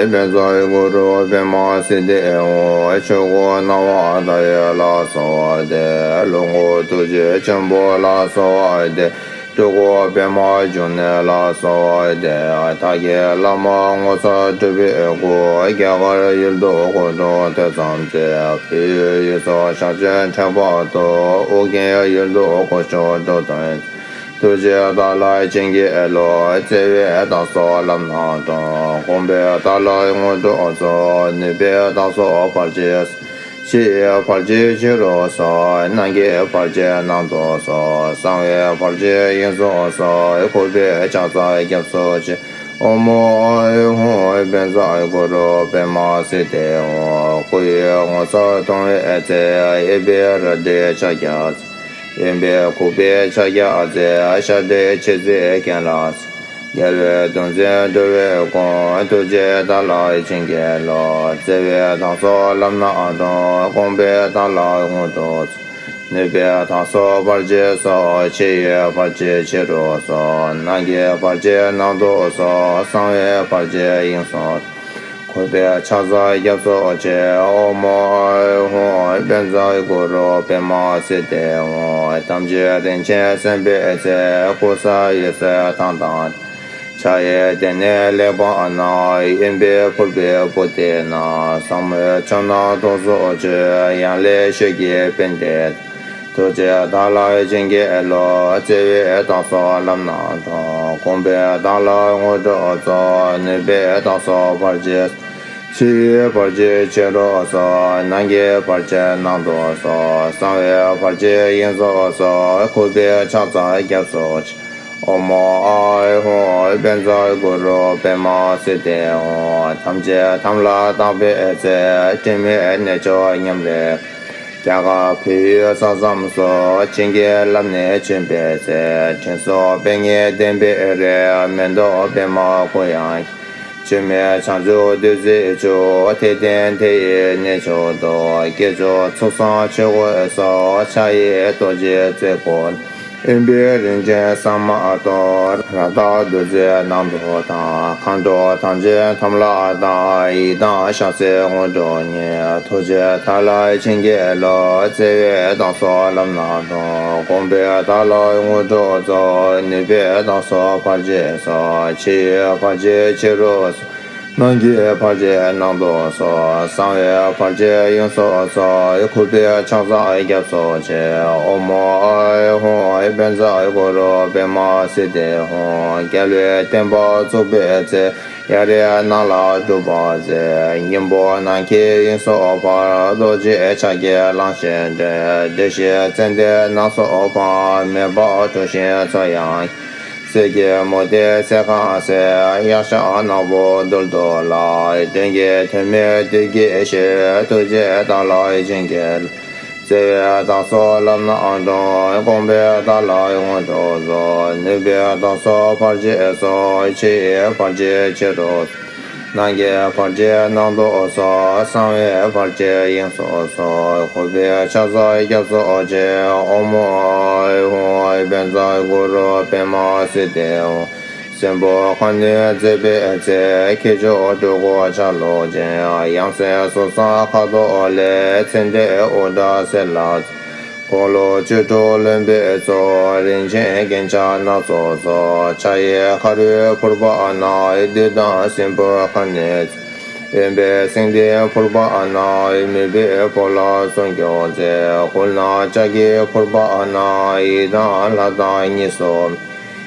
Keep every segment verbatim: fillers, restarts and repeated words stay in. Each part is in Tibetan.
དཔལ་བཟང་གུ་རུ་པདྨ་སིདྡྷི་ཧཱུྃ། ཆོས་སྐུ་སྣང་བ་མཐའ་ཡས་ལ་སོགས་ཏེ། ལོངས་སྐུ་ཐུགས་རྗེ་ཆེན་པོ་ལ་སོགས་ཏེ། སྤྲུལ་སྐུ་པདྨ་འབྱུང་གནས་ལ་སོགས་ཏེ། དག་བྱེད་བླ་མ་ངོ་མཚར་སྤྲུལ་པའི་སྐུ། རྒྱ་གར་ཡུལ་དུ་དགོངས་གྲུབ་ཐོས་བསམ་མཛད། བོད་ཡུལ་སོགས་ཞིང་ཆེན་ཁྱད་པར་དུ། ཨོ་རྒྱན་ཡུལ་དུ་དགོངས་ཞུ་འགྲོ་དོན། ཐུགས་རྗེ་བདག་ལ་བྱིན་གྱིས་རློབས། བརྩེ་བས་བདག་སོགས་ལམ་སྣ་དྲོངས། དགོངས་པས་བདག་ལ་དངོས་གྲུབ་སྩོལ། ནུས་པས་བདག་སོགས་བར་ཆད་སོལ། ཕྱི་ཡི་བར་ཆད་ཕྱི་རུ་སོལ། ནང་གི་བར་ཆད་ནང་དུ་སོལ། གསང་བའི་བར་ཆད་དབྱིངས་སུ་སོལ། ཁུ་བའི་ཕྱག་འཚལ་སྐྱབས་སུ་མཆི། ཨོཾ་ཨཱཿཧཱུྃ་བཛྲ་གུ་རུ་པདྨ་སིདྡྷི་ཧཱུྃ། སྐུ་ཡི་ངོ་མཚར་མཐོང་བའི་ཚེ། གཡས་པས་རལ་གྲིའི་ཕྱག་རྒྱ། གཡོན་པས་ཁུག་པའི་ཕྱག་རྒྱ་མཛད། ཤར་གྲི་མཆེ་གཙིགས་གྱེན་ལ། རྒྱལ་བའི་གདུང་འཛིན་འགྲོ་བའི་མགོན། ཐུགས་རྗེས་བདག་ལ་བྱིན་གྱིས་རློབས། བརྩེ་བས་བདག་སོགས་ལམ་སྣ་དྲོངས། དགོངས་པས་བདག་ལ་དངོས་གྲུབ་སྩོལ། ནུས་པས་བདག་སོགས་བར་ཆད་སོལ། ཕྱི་ཡི་བར་ཆད་ཕྱི་རུ་སོལ། ནང་གི་བར་ཆད་ནང་དུ་སོལ། གསང་བའི་བར་ཆད་དབྱིངས་སུ། ཁུ་བའི་ཕྱག་འཚལ་སྐྱབས་སུ་མཆི། ཨོཾ་ཨཱཿཧཱུྃ་བཛྲ་གུ་རུ་པདྨ་སིདྡྷི་ཧཱུྃ། ཐམས་ཅད་རིན་ཆེན་སེམས་དཔའི་རྩལ། ཀུ་ས་འོད་ཟེར་མདངས་དང་ལྡན། ཕྱག་གཡས་སྡེ་སྣོད་ལེགས་པར་གནག། གཡོན་པས་ཕུར་བུའི་པུ་སྟི་ནག། ཟབ་མོའི་ཆོས་རྣམས་ཐུགས་སུ་ཆུད། ཡང་ལེ་ཤོད་ཀྱི་པཎྜི་ཏ། ཐུགས་རྗེས་བདག་ལ་བྱིན་གྱིས་རློབས། བརྩེ་བས་བདག་སོགས་ལམ་སྣ་དྲོངས། དགོངས་པས་བདག་ལ་དངོས་གྲུབ་སྩོལ། ནུས་པས་བདག་སོགས་བར་ཆད། ཕྱི་ཡི་བར་ཆད་ཕྱི་རུ་སོལ། ནང་གི་བར་ཆད་ནང་དུ་སོལ། གསང་བའི་བར་ཆད་དབྱིངས་སུ་སོལ། ཁུ་བའི་ཕྱག་འཚལ་སྐྱབས་སུ་མཆི། ཨོཾ་ཨཱཿཧཱུྃ་བཛྲ་གུ་རུ་པདྨ་སིདྡྷི་ཧཱུྃ། ཐམས་ཅད་དམ་ལ་བཏགས་པའི་ཚེ། དྲི་མེད་གནས་མཆོག་ཉམས་རེ། རྒྱ་གར་བོད་ཡུལ་ས་མཚམས་སུ། བྱིན་གྱིས་བརླབས་ནས་བྱོན་པའི་ཚེ། དྲིན་གཟོ་པད་ཉི་ལྡན་པའི་རི། མེ་ཏོག་པདྨ་གུ་ཡངས། བཅོས་མའི་བྱང་ཆུབ་བདུད་རྩིའི་ཆུ། དེ་སྟེང་དེ་ཡི་གནས་མཆོག་ཏུ། སྐྱེས་མཆོག་ཚོགས་བཟང་ཆོས་གོས་སོགས། ཕྱག་གཡས་རྡོ་རྗེ་རྩེ་དགུ། གཡོན་པས་རིན་ཆེན་ཟ་མ་ཏོག། རཀྟ་བདུད་རྩིས་ནང་དུ་དག། མཁའ་འགྲོ་ཐམས་ཅད་དམ་ལ་བཏགས། ཡི་དམ་ཞལ་གསེར་དངོས་གྲུབ་བརྙེས། ཐུགས་རྗེས་བདག་ལ་བྱིན་གྱིས་རློབས། བརྩེ་བས་བདག་སོགས་ལམ་སྣ་དྲོངས། དགོངས་པས་བདག་ལ་དངོས་གྲུབ་སྩོལ། ནུས་པས་བདག་སོགས་བར་ཆད་སོལ། ཕྱི་ཡི་བར་ཆད་ཕྱི་རུ་སོལ། ནང་གི་བར་ཆད་ནང་དུ་སོལ། གསང་བའི་བར་ཆད་དབྱིངས་སུ་སོལ། ཁུ་བའི་ཕྱག་འཚལ་སྐྱབས་སུ་མཆི། ཨོཾ་ཨཱཿཧཱུྃ་བཛྲ་གུ་རུ་པདྨ་སིདྡྷི་ཧཱུྃ། རྒྱལ་བའི་བསྟན་པ་བཙུགས་པའི་ཚེ། གཡའ་རིའི་ནགས་ལ་སྒྲུབ་པ་མཛད། སྙིང་པོ་ནམ་མཁའི་དབྱིངས་སུ་འཕར། རྡོ་རྗེའི་ཕྱག་གིས་གླང་ཆེན་བསྒྲལ། བདེ་གཤེགས་ཙནྡན་ནགས་སུ་འཕངས། མེ་འབར་གྲུ་བཞིན་ཚོགས་ཡང་། གསེར་གྱི་མུ་ཏིག་བསེར་དཀར་གསལ། གཡག་ཞྭ་ནག་པོ་རྡུལ་དུ་བརླག། མགྲོན་གྱི་ཐུགས་སྨོན་བདུད་ཀྱིས་བཤིག། ཐུགས་རྗེས་བདག་ལ་བྱིན་གྱིས་རློབས། བརྩེ་བས་བདག་སོགས་ལམ་སྣ་དྲོངས། དགོངས་པས་བདག་ལ་དངོས་གྲུབ་སྩོལ། ནུས་པས་བདག་སོགས་བར་ཆད་སོལ། ཕྱི་ཡི་བར་ཆད་ཕྱི་རུ། ནང་གི་བར་ཆད་ནང་དུ་སོལ། གསང་བའི་བར་ཆད་དབྱིངས་སུ་སོལ། ཁུ་བའི་ཕྱག་འཚལ་སྐྱབས་སུ་མཆི། ཨོཾ་ཨཱཿཧཱུྃ་བཛྲ་གུ་རུ་པདྨ་སིདྡྷི་ཧཱུྃ། སྲིན་པོ་ཁ་གནོན་མཛད་པའི་ཚེ། ཁྱེའུ་ཆུང་སྤྲུལ་སྐུ་ཆ་ལུགས་ཅན། ཡང་སྲིད་གཟུགས་བཟང་ཁ་དོག་ལེགས། ཚེ་འདིར་དབུ་སྐྲ་སེར་ལ། དགུང་ལོ་བཅུ་དྲུག་ལོན་པའི་ཚེ། རིན་ཆེན་རྒྱན་ཆ་སྣ་ཚོགས་གསོལ། ཕྱག་གཡས་ཁ་རུས་ཕུར་པ་ནག། བདུད་དང་སྲིན་པོའི་ཁ་གནོན། གཡོན་པས་སེང་ལྡེང་ཕུར་པ་ནག། མུན་པའི་བོད་ལ་སྲུང་སྐྱོབ་མཛད། མགུལ་ནག་ལྕགས་ཀྱུ་ཕུར་པ་ནག། ཡི་དམ་ལྷ་དང་གཉིས་སུ།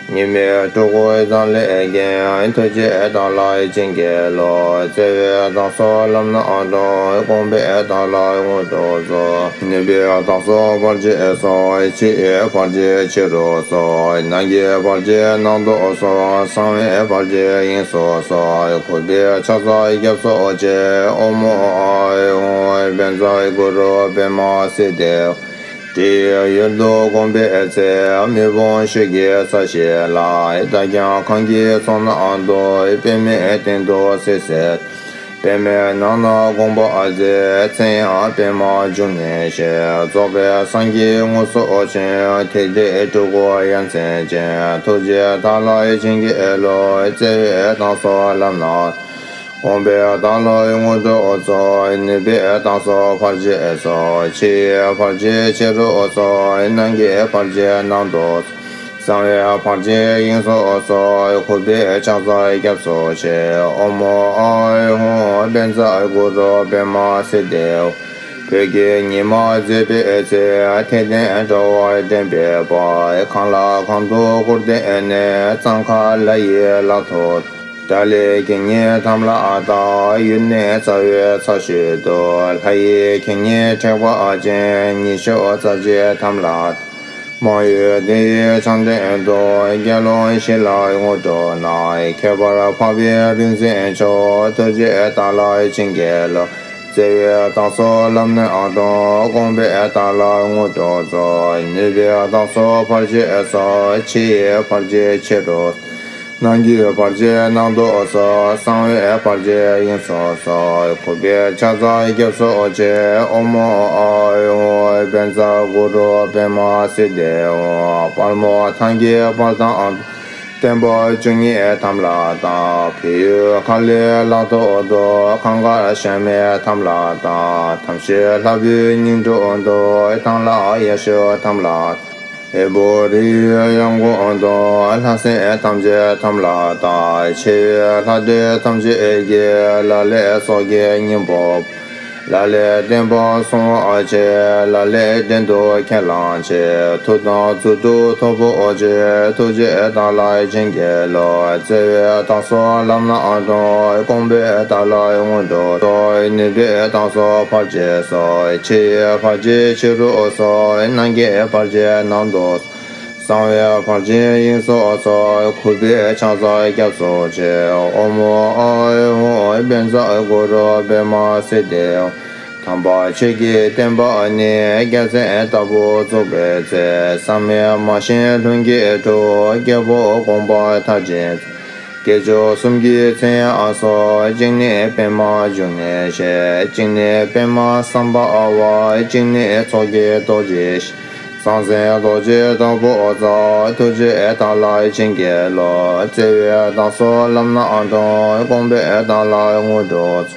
ཉི་མའི་སྤྲུལ་སྐུ་ཕྱག་ལེན་བརྒྱན། ཐུགས་རྗེས་བདག་ལ་བྱིན་གྱིས་རློབས། བརྩེ་བས་བདག་སོགས་ལམ་སྣ་དྲོངས། དགོངས་པས་བདག་ལ་དངོས་གྲུབ་སྩོལ། ནུས་པས་བདག་སོགས་བར་ཆད་སོལ། ཕྱི་ཡི་བར་ཆད་ཕྱི་རུ་སོལ། ནང་གི་བར་ཆད་ནང་དུ་སོལ། གསང་བའི་བར་ཆད་དབྱིངས་སུ་སོལ། ཁུ་བའི་ཕྱག་འཚལ་སྐྱབས་སུ་མཆི། ཨོཾ་ཨཱཿཧཱུྃ་བཛྲ་གུ་རུ་པདྨ་སིདྡྷི། སྤྲེའུ་ཡུལ་དུ་དགོངས་པའི་ཚེ། མེ་དཔུང་ཤུགས་ཀྱིས་ས་གཞི་བརླག། རྟ་རྐྱང་གངས་ཀྱི་མཚོ་ནང་འདུ། པདྨའི་སྟེང་དུ་སྲིད་ཞིའི། པདྨའི་ནང་ན་དགོངས་པ་མཛད། མཚན་ཡང་པདྨ་འབྱུང་གནས་ཞེས། རྫོགས་པའི་སངས་རྒྱས་དངོས་སུ་བྱོན། ཐིག་ལེ་སྤྲུལ་སྐུ་ཡ་མཚན་ཅན། ཐུགས་རྗེས་བདག་ལ་བྱིན་གྱིས་རློབས། བརྩེ་བས་བདག་སོགས་ལམ་སྣ། དགོངས་པའི་བདག་ལ་དངོས་གྲུབ་སྩོལ། ནུས་པའི་བདག་སོགས་བར་ཆད་སོལ། ཕྱི་ཡི་བར་ཆད་ཕྱི་རུ་སོལ། ནང་གི་བར་ཆད་ནང་དུ་སོལ། གསང་བའི་བར་ཆད་དབྱིངས་སུ་སོལ། གུས་པས་ཕྱག་འཚལ་སྐྱབས་སུ་མཆི། ཨོཾ་ཨཱཿཧཱུྃ་བཛྲ་གུ་རུ་པདྨ་སིདྡྷི་ཧཱུྃ། བོད་ཀྱི་ཉི་མ་མཛེས་པའི་ཚེ། འཐད་ལྡན་འགྲོ་བ་འདྲེན་པའི་དཔལ། གང་ལ་གང་འདུལ་སྐུར་བསྟན་ནས། གཙང་ཁ་ལ་ཡི་ལག་ཏུ། ད་ལས་ཁྱེད་ཉིད་དམ་ལ་བཏགས། ཡུལ་ནི་རྩ་བའི་ཚ་ཤོད་དུ། ལྷ་ཡི་ཁྱེད་ཉིད་དྲེགས་པ་ཅན། ཉི་ཤུ་རྩ་གཅིག་དམ་ལ་བཏགས། མང་ཡུལ་དེ་ཡི་བྱང་སྟེང་དུ། དགེ་སློང་བཞི་ལ་དངོས་གྲུབ་གནང་། ཁྱད་པར་འཕགས་པའི་རིག་འཛིན་མཆོག། ཐུགས་རྗེས་བདག་ལ་བྱིན་གྱིས་རློབས། བརྩེ་བས་བདག་སོགས་ལམ་སྣ་དྲོངས། དགོངས་པས་བདག་ལ་དངོས་གྲུབ་སྩོལ། ནུས་པས་བདག་སོགས་བར་ཆད་སོལ། ཕྱི་ཡི་བར་ཆད་ཕྱི་རུ། ནང་གི་བར་ཆད་ནང་དུ་སོལ། གསང་བའི་བར་ཆད་དབྱིངས་སུ་སོལ། གུས་པས་ཕྱག་འཚལ་སྐྱབས་སུ་མཆི། ཨོཾ་ཨཱཿཧཱུྃ་བཛྲ་གུ་རུ་པདྨ་སིདྡྷི་ཧཱུྃ། དཔལ་མོ་ཐང་གི་དཔལ་ཐང་། བརྟན་པ་བཅུ་གཉིས་དམ་ལ་བཏགས། བོད་ཡུལ་ཁ་ལའི་ལ་ཐོག་ཏུ། གངས་དཀར་ཞལ་མེ་དམ་ལ་བཏགས། དམ་ཞལ་ལྷ་བུའི་སྙིང་དྲུང་དུ། ཐང་ལྷ་ཡེ་ཤེས་དམ་ལ་བཏགས། ཧས་པོ་རི་ཡི་ཡང་གོང་དུ། ལྷ་སྲིན་ཐམས་ཅད་དམ་ལ་བཏགས། ཆེ་བའི་ལྷ་འདྲེ་ཐམས་ཅད་ཀྱིས། ལ་ལས་སྲོག་གི་སྙིང་པོ། ལ་ལས་བསྟན་པ་སྲུང་བར་བྱེད། ལ་ལས་བྲན་དུ་ཁས་བླངས་བྱེད། མཐུ་དང་རྫུ་འཕྲུལ་ཐོབ་པར་བྱེད། ཐུགས་རྗེས་བདག་ལ་བྱིན་གྱིས་རློབས། བརྩེ་བས་བདག་སོགས་ལམ་སྣ་དྲོངས། དགོངས་པས་བདག་ལ་དངོས་གྲུབ་སྩོལ། ནུས་པས་བདག་སོགས་བར་ཆད་སོལ། ཕྱི་ཡི་བར་ཆད་ཕྱི་རུ་སོལ། ནང་གི་བར་ཆད་ནང་དུ། གསང་བའི་བར་ཆད་དབྱིངས་སུ་སོལ། གུས་པས་ཕྱག་འཚལ་སྐྱབས་སུ་མཆི། ཨོཾ་ཨཱཿཧཱུྃ་བཛྲ་གུ་རུ་པདྨ་སིདྡྷི་ཧཱུྃ། དམ་པ་ཆོས་ཀྱི་བསྟན་པ་ནི། རྒྱལ་མཚན་ལྟ་བུ་བཙུགས་པའི་ཚེ། བསམ་ཡས་མ་བཞེངས་ལྷུན་གྱིས་གྲུབ། རྒྱལ་པོ་དགོངས་པ་མཐར་ཕྱིན། དགེ་སྦྱོར་གསུམ་གྱི་མཚན་ཡང་སོགས། གཅིག་ནི་པདྨ་འབྱུང་གནས་ཞེས། གཅིག་ནི་པདྨ་སམྦྷ་ཝ། གཅིག་ནི་ཚོགས་ཀྱི་རྡོ་རྗེ་ཞེས། གསང་མཚན་རྡོ་རྗེ་དྭགས་པོ་རྩལ། ཐུགས་རྗེས་བདག་ལ་བྱིན་གྱིས་རློབས། བརྩེ་བས་བདག་སོགས་ལམ་སྣ་དྲོངས། དགོངས་པས་བདག་ལ་དངོས་གྲུབ།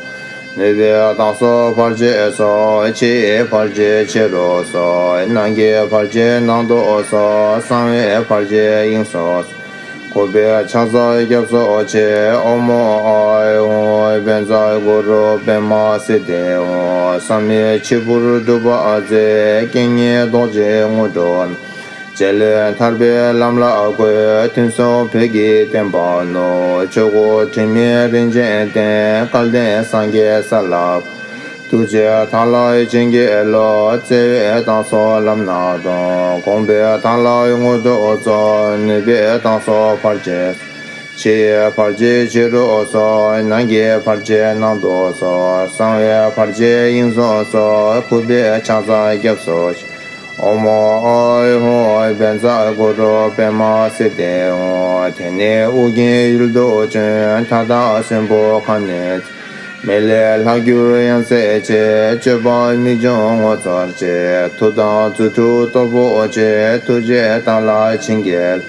ནུས་པས་བདག་སོགས་བར་ཆད་སོལ། ཕྱི་ཡི་བར་ཆད་ཕྱི་རུ་སོལ། ནང་གི་བར་ཆད་ནང་དུ་སོལ། གསང་བའི་བར་ཆད་དབྱིངས་སུ། གུས་པས་ཕྱག་འཚལ་སྐྱབས་སུ་མཆི། ཨོཾ་ཨཱཿཧཱུྃ་བཛྲ་གུ་རུ་པདྨ་སིདྡྷི་ཧཱུྃ། བསམ་ཡས་མཆིམས་ཕུར་སྒྲུབ་པ་མཛད། རྐྱེན་ངན་ཟློག་བྱེད་དངོས་གྲུབ། བྱེད་ལས་ཐར་པའི་ལམ་ལ་བཀོད། ཐུན་གསུམ་བོད་ཀྱི་བསྟན་པ་ནོར། ཆོས་སྐུ་དྲི་མེད་རིན་ཆེན་བསྟན། སྐལ་ལྡན་སངས་རྒྱས་ས་ལ། ཐུགས་རྗེས་བདག་ལ་བྱིན་གྱིས་རློབས། བརྩེ་བས་བདག་སོགས་ལམ་སྣ་དྲོངས། དགོངས་པས་བདག་ལ་དངོས་གྲུབ་སྩོལ། ནུས་པས་བདག་སོགས་བར་ཆད། ཕྱི་ཡི་བར་ཆད་ཕྱི་རུ་སོལ། ནང་གི་བར་ཆད་ནང་དུ་སོལ། གསང་བའི་བར་ཆད་དབྱིངས་སུ་སོལ། གུས་པས་ཕྱག་འཚལ་སྐྱབས་སུ་མཆི། ཨོཾ་ཨཱཿཧཱུྃ་བཛྲ་གུ་རུ་པདྨ་སིདྡྷི་ཧཱུྃ། དེ་ནས་ཨོ་རྒྱན་ཡུལ་དུ་བྱོན། མཐའ་དག་གསོན་པོ་ཁ་ནས། མི་ལས་ལྷག་གྱུར་ཡང་སྲིད་ཆེ། སྤྱོད་པ་མི་འབྱུང་ངོ་མཚར་ཆེ། མཐུ་དང་རྫུ་འཕྲུལ་སྟོབས་པོ་ཆེ། ཐུགས་རྗེས་བདག་ལ་བྱིན་གྱིས།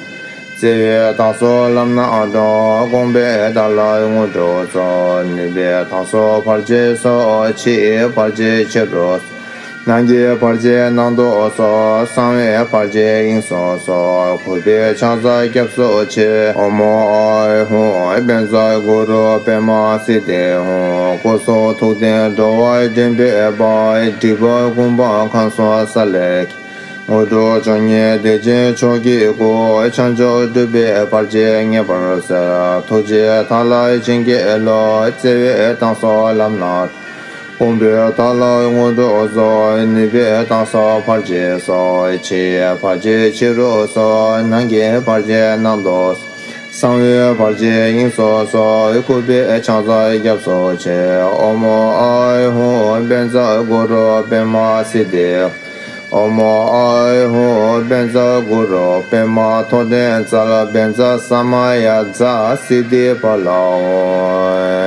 བརྩེ་བས་བདག་སོགས་ལམ་སྣ་དྲོངས། དགོངས་པས་བདག་ལ་དངོས་གྲུབ་སྩོལ། ནུས་པས་བདག་སོགས་བར་ཆད་སོལ། ཕྱི་ཡི་བར་ཆད་ཕྱི་རུ། ནང་གི་བར་ཆད་ནང་དུ་སོལ། གསང་བའི་བར་ཆད་དབྱིངས་སུ་སོལ། གུས་པས་ཕྱག་འཚལ་སྐྱབས་སུ་མཆི། ཨོཾ་ཨཱཿཧཱུྃ་བཛྲ་གུ་རུ་པདྨ་སིདྡྷི་ཧཱུྃ། སྐུ་གསུང་ཐུགས་ལྡན་འགྲོ་བ་འདྲེན་པའི་དཔལ། སྒྲིབ་པ་ཀུན་སྤངས་ཁམས་གསུམ་ས་ལེར། དངོས་གྲུབ་མཆོག་བརྙེས་བདེ་ཆེན་མཆོག་གི་སྐུ། བྱང་ཆུབ་སྒྲུབ་པའི་བར་ཆད་ངེས་པར་སེལ། ཐུགས་རྗེས་བདག་ལ་བྱིན་གྱིས་རློབས། བརྩེ་བས་བདག་སོགས་ལམ་སྣ། དགོངས་པས་བདག་ལ་དངོས་གྲུབ་སྩོལ། ནུས་པས་བདག་སོགས་བར་ཆད་སོལ། ཕྱི་ཡི་བར་ཆད་ཕྱི་རུ་སོལ། ནང་གི་བར་ཆད་ནང་དུ། གསང་བའི་བར་ཆད་དབྱིངས་སུ་སོལ། གུས་པས་ཕྱག་འཚལ་སྐྱབས་སུ་མཆི། ཨོཾ་ཨཱཿཧཱུྃ་བཛྲ་གུ་རུ་པདྨ་སིདྡྷི། ཨོཾ་ཨཱཿཧཱུྃ་བཛྲ་གུ་རུ་པདྨ་ཐོད་ཕྲེང་རྩལ་བཛྲ་ས་མ་ཡ་ཛཿ་སིདྡྷི་ཕ་ལ་ཧཱུྃ།